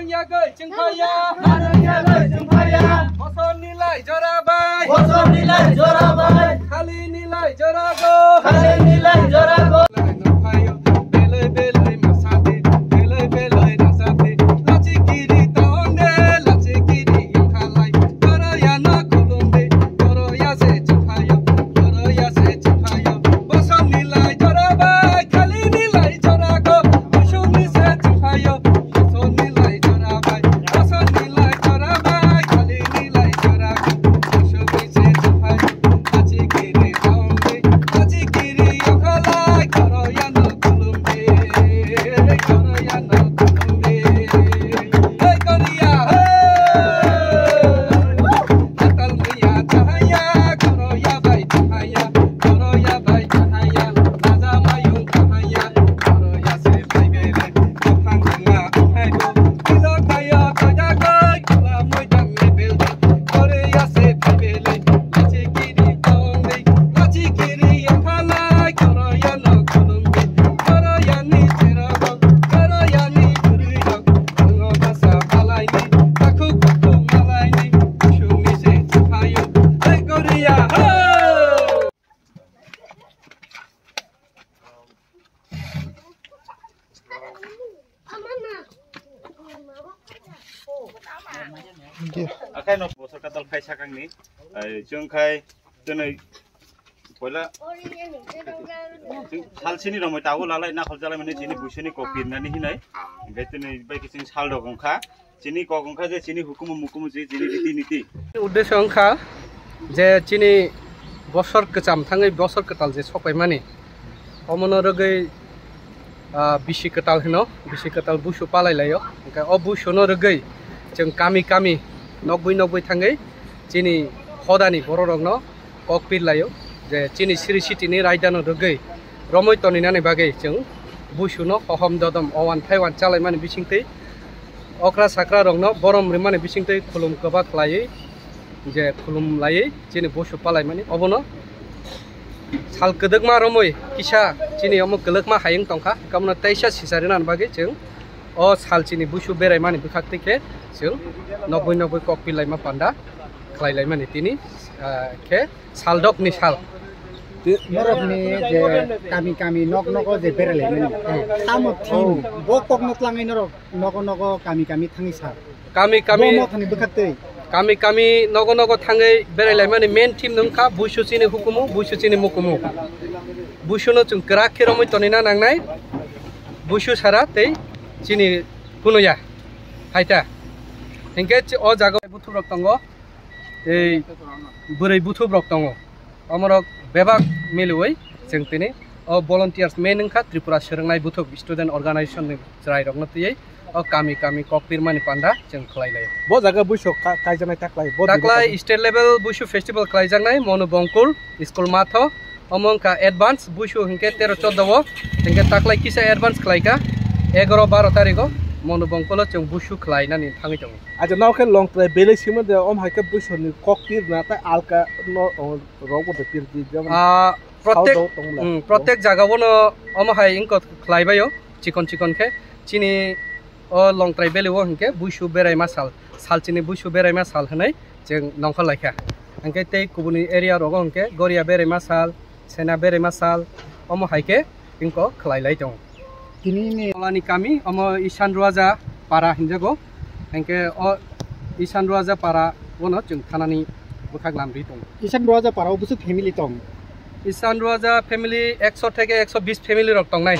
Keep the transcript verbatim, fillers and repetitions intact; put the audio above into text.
Yagwi chwng phaiya. Manang yagwi chwng phaiya. Bosor ni lai jora bai. Bosor ni lai jora bai. Khali ni lai jora go. Khali ni lai jora go. Lai no phaio. Belai belai masati. Belai belai nasati. Lachi kiri taonde. Lachi kiri yokhalai. Jora ya no kulumbi. Jora ya se chwng phaiyo. Jora ya se chwng phaiyo. Bosor ni lai jora bai. Khali ni lai jora go. Busung ni se chwng phaiyo. Akhai no bosor katal khai sakangni, ai, chwng khai twnwi poila chwng sal sini romwi tabuk lalai nakhol jalai mani chini buisini kok pirnani hinai, hingke twnwi bai khe chwng sal rok wngkha. Chini kok wngkha je chini hukumu mukumu je chini riti niti. Uddesho wngkha je chini bosor kwcham thangwi bosor kwtal je sokpaimani, omono rwgwi, ah, bisi kwtal hino, bisi kwtal busu palai laio. Hingke o busuno rwgwi chwng kami kami nokbwi nokbwi thangwi chini hodani bororokno kok pir laio je chini siri sitini raidano rwgwi romwi toninani bagwi chwng busuno hohom dodom owan thaiwan chalaimani bisingtwi okra sakra rokno borom rimani bisingtwi khulum kwbak khlaiwi je khulum laiwi chini busu palaimani obono sal kwdwkma romwi kisa chini omo kwlwkma hayung tongkha, hwnkhe omono teisa sisa rinani bagwi chwng o sal chini busu beraimani bwkhaktwi khe chwng nokbwi nokbwi kok pir laima panda khlai laimani tini, ah, khe saldok ni sal. Norok ni je kami kami nok nogo je berai laimani. Hmm. Tamo thim, oh, bo kok no tlangwi norok nogo nogo kami kami thangwi sal. Kami kami, bo mothani bwkhaktwi. Kami kami nogo nogo thangwi berai laimani main thim wngkha buisu chini hukumu, buisu chini mukumu. Buisu no chwng kwrak khe romwi tonina nangnai. Buisu sara tei chini kunuya. Haita. Hinkhe o jaga buthup rok tongo. Ei bwrwi buthup rok tongo. Omorok bebak miliwi chwng tini o volunteers main wngkha Tripura Swrwngnai Buthup Student Organization ni chwrairokno twiwi o kami kami kok pirmani panda chwng khlai laio. Bo jaga buisu ka-, kaijaknai taklai, bo taklai dini state level buisu festival khlaijaknai Monu Bongkul school matho. Omo wngkha advance buisu hinkhe tero chordo o, hinkhe taklai kisa advance khlaikha egaro baro tarigo Monu Bongkulo chwng buisu khlainani thangwi tongo. Acha nokhe Longtrai belai simo de om hai khe buisu ni kok pirna tei alka no, o, rok bo de pir di jemon. Ah, protek, South o tongla. Hmm, protek jaga o no omo hai wngkha khlaibaio chikon chikon khe chini o Longtrai Valley o hinkhe buisu beraima sal, sal chini buisu beraima sal hinwi chwng nongkhor laikha. Hinkhe tei kubuni area rogo hinkhe Goria beraima sal, Sena beraima sal, omo hai khe wngkha khlai lai tongo. Tini ni Tolani kami omo Isan Ruaja para hinjago. Hinkhe o Isan Ruaja para bono chwng thanani bwkhak lamri tongo. Isan Ruaja para o bwswk family tong? Isan Ruaja family ekso theke ekso bis family rok tongnai.